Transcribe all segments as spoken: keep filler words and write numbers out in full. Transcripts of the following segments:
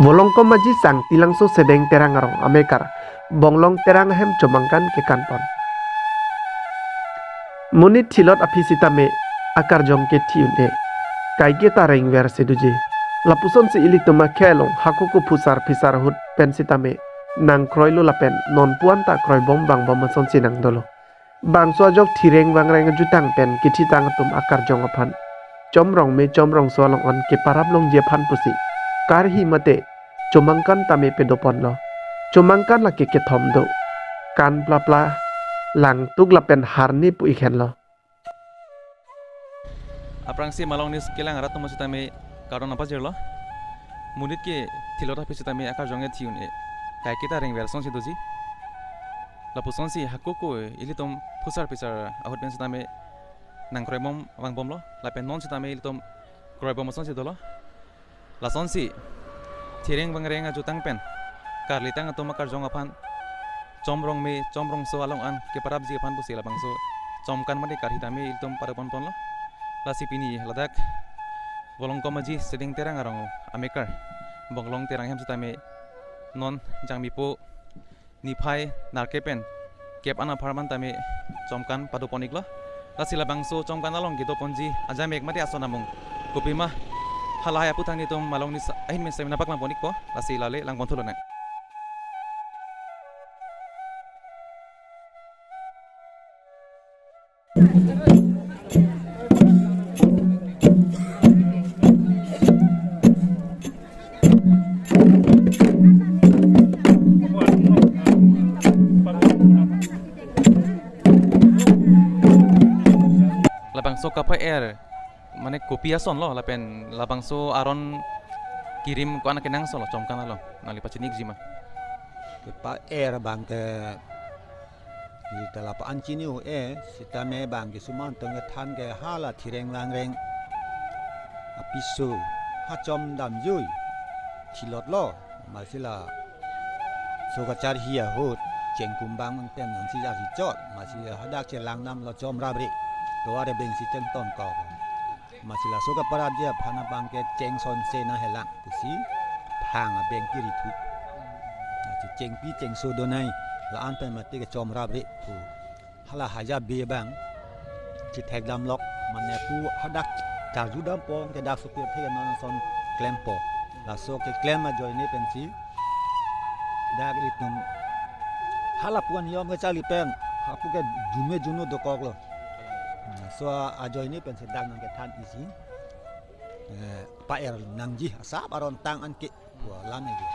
Volongkom Aji Sangtilangso Sedeng Terang arong amekar Bonglong Terang ahem chomangkan kekanpon. Monit thilot aphi sitame akarjong ke thi un-e, kaike ta rengver si doji. Lapusonsi ilitum akhei along hako kopi phusar phisar ahut pen sitame nangkroilo lapen non puan ta kroibom vangbom asonsi nangdolo. Bangso ajok thireng vangreng ajutang pen kethitang atum akarjong aphan Chomrongme Chomrongso along an keparap longji aphan pusi karhi mate chomangkan tame padoponlo. Chomangkan lake kethom do. Kan plapla, langtuk lapen harni pu-ik henlo. Aphrangsi Malong News kelang arat atum sitame kardom nangpajirlo. Monit ke thilot aphi sitame akarjong ke thi un-e, kaike ta rengver asonsi doji. Lapusonsi hako ko ilitum phusar phisar ahut pen sitame nangkroibom vangbomlo, lapen non sitame ilitum kroibom asonsi dolo. Lasonsi thireng vangreng ajutang pen karlitang atum akarjong aphan Chomrongme Chomrongso along an keparapji aphan pusi labangso chomangkan mate karhi tame ilitum padoponponlo. Lasi pini ladak Volongkom Aji Sedeng Terang arong amekar Bonglong Terang ahem sitame non jangmipo niphai nerkep pen kep an apharman tame chomangkan padopon-iklo. Lasi labangso chomangkan along kedoponji ajamek mate ason amung kopima, halahai aputhak nelitum Malong News ahin pen sitame nangpaklangpon-ikpo. Lasi lale langpon thulonang. Labangso kapa-er mane kopi asonlo, lapen labangso aron kirim ko-an akenangsotlo chomangkan along, nangli pachini-ikji ma? Kapa-er abang ke, ita lapu-an chini un-e, sitame bang ke suman tong kethan ke hala thireng vangreng apiso ha chom damjui thilotlo, amatsi laso kacharhi ahut chengkumbang angpen nangsi arhi chot, amatsi hadak chelang damlo chomrapre, tovar abengsi chengton kok. Amatsi laso kaparapji aphan abang ke cheng sonse nanghelang pusi phang abeng kiri thu. Amatsi chengpi chengso donai, la-an pen mate ke chomrapre pu. Hala haja be abang chethek damlok, mane pu hadak charju dampo, ke dak sopir the non ason klempo. Laso keklem ajoine pensi dak ilitum hala puan yom kacharli pen hapu ke jume junu dokoklo. Laso ajoine pensi dak nangkethan isi, eh, pa-er nangji asap aron tang an ke. Wah, lame dia.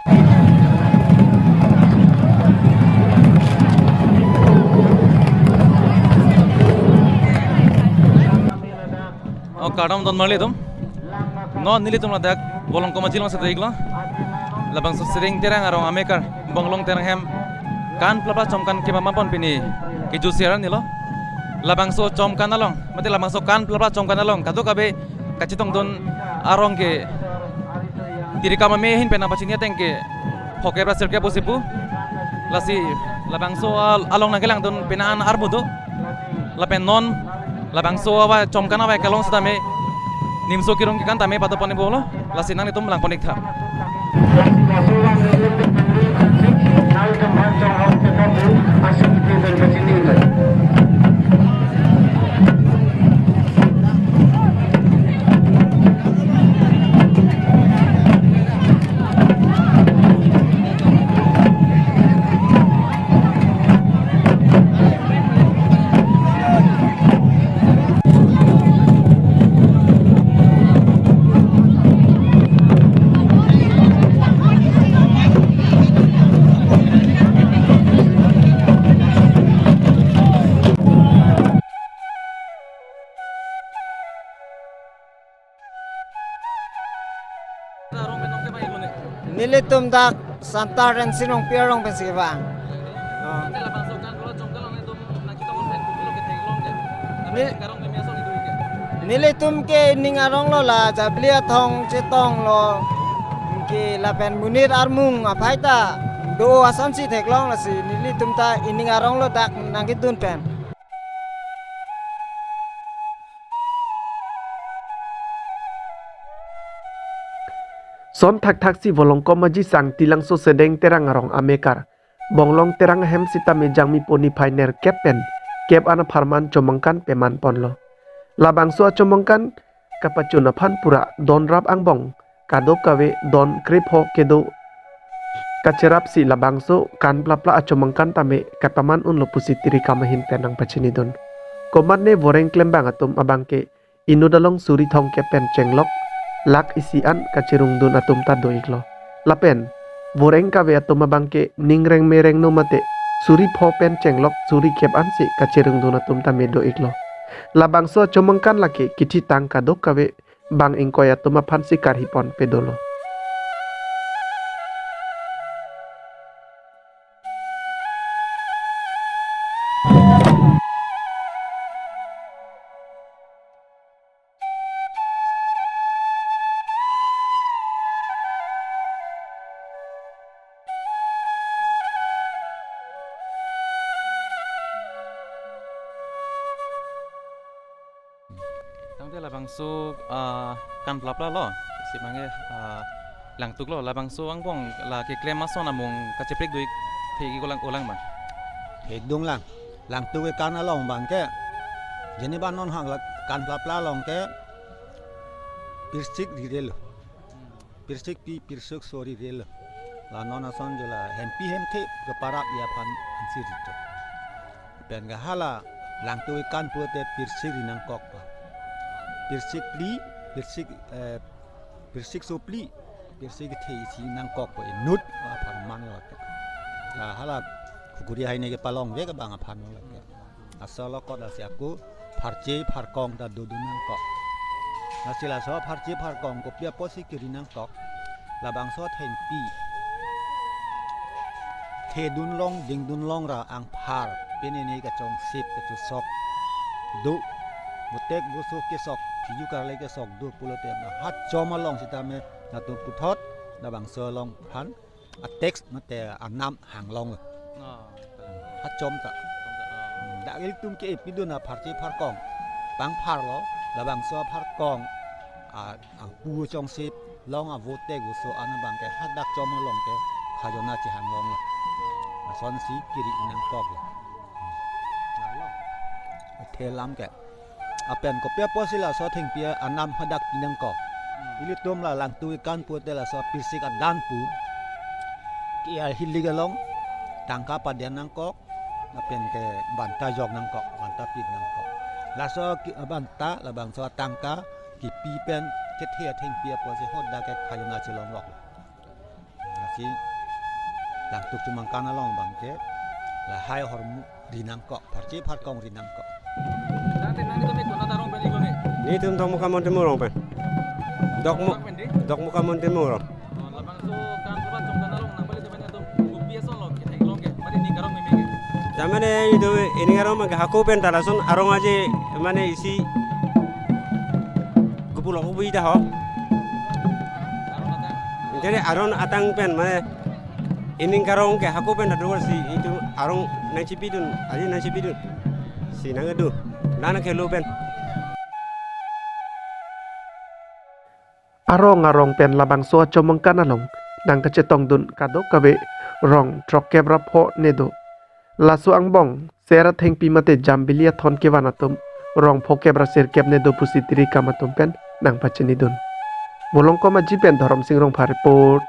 Oh, kardom don marli atum. Non nelitum ladak Volongkom Aji along seta-iklo. Labangso Sedeng Terang arong amekar Bonglong Terang ahem kan plapla chomangkan kepamapon pini kejut sera nilo. Labangso chomangkan along, mate labangso kan plapla chomangkan along kadokave kachetongdun arong ke tirikam ame ahin pen nangpachini ateng ke phokep ra sirkep pusi pu. Lasi labangso al-, along nangkelangdun penang an armu do. Lapen non labangso ava chomangkan ava kelong sitame nimso kirung kekan tame padopon-ikbomlo. Lasi nanglitum langpon-iktha. Nelitum dak Santa Rensinong Piarong pensi kevang. Oh. Ni-, nelitum ke ining arong lo la Jabli Athong chetonglo. Ke lapen monit armung aphai ta do asonsi theklong, lasi nelitum ta ining arong lo dak nangkedun pen. Lason thakthaksi Volongkom Aji Sangti Langso Sedeng Terang arong amekar Bonglong Terang ahem sitame Jangmi po niphai nerkep pen kep an apharman chomangkan peman ponlo. Labangso achomangkan kapachun aphan pura don rap angbong kadokave don krepho kedo kacherapsi labangso kan plapla achomangkan tame kapaman unlo pusi tiri kam ahin pen nangpachinidun. Komatne voreng klembang atum abangke inut along suri thomkep pen chenglok lakh isi an kachirungdun atum ta do-iklo. Lapen voreng kave atum abangke ning rengme rengno mate suri pho pen chenglok suri kep ansi kachirungdun atum tame do-iklo. Labangso achomangkan lake kithitang kadokave bang ingkoi atum aphansi karhi ponpe dolo. Tangte labangso, ah, kan plapla lo, isi abangke, ah, langtuk lo, labangso angbong la keklem ason amung kacheprek do-ik thek-ik olang olang ma. Thedung lang, langtuk ke kan along abangke, jeni ba non hang la kan plapla along ke, pirsik rirelo. Pirsik phli, pirsik so rirelo. La non ason jo la hempi hemthe keparap aphan ansi rito. Pen ke hala langtuk ke kan pulote pirsik ri nangkok pa. Pirsik phli, pirsik, eh, pirsik so phli, pirsik kethe isi nangkok pa inut apharman lo. La hala khukuri hai ne kepalong vek abang aphan lo. Laso along kot lasi ako pharche pharkong ta dodun nangkok. Lasi laso pharche pharkong kopi apotsi keri nangkok. Labangso athengpi thedun long, dingdun long ra angphar, pini ni kachongsip kachosok do, botek boso kesok, phiju karle kesok do pulote ma hachom along sitame latum puthot labangso along aphan a-text mate anam hanglong. Ah. Hachom ta. Hachom ta, ah. Hmm, dak ilitum ke-epidun apharche pharkong. Pangphar lo, labangso apharkong, a, angpu chongsip, long avote guso an abangke hadak chom along ke khajona chehanglong lo. Lasonsi keri nangkok lo. Hmm. Lalo. Athe lam ke. Lapen kopi apotsi laso athengpi anam hadak pi nangkok. Hmm. Ilitum la langtuk ke kan pulote laso pirsik adan pu. Ke-arhilik along tangka paden nangkok. Lapen ke banta jok nangkok, banta pit nangkok. Laso ke-, banta labangso atangka kipi pen kethe athengpi apotsi hadak ke khajona chelonglok. Lasi langtuk chomangkan along abangke lahai ahormu ri nangkok, pharche pharkong ri nangkok. Tangte nangtum konat arong pen iklo ne? Netum Dokmoka Montimu arong pen. Dokmo-, Dokmoka pen di? Dokmoka Montimu arong. Oh, labangso kan laban chomangkan along nangpali temen atum kopi ason lo ketheklong ke, mari ning karong meme ke. Tamane itum ining arong mangke hako pen ta lason arong aje mane isi kopulok kopi ta ho. Arong atang. Jadi arong atang pen mane ining karong ke hako pen ta do si itum arong nangchipidun, ari nangchipidun. Si nangkedo, nang nangkelo pen. Arong arong pen labangso achomangkan along nangkachetongdun kadokave rong throkkep ra pho ne do. Laso angbong ser athengpi mate jambili athon kevan atum rong phokep ra sirkep ne do pusi tiri kam atum pen nangpachinidun. Volongkom Aji pen Dhoromsing Rongphar report,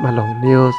Malong News.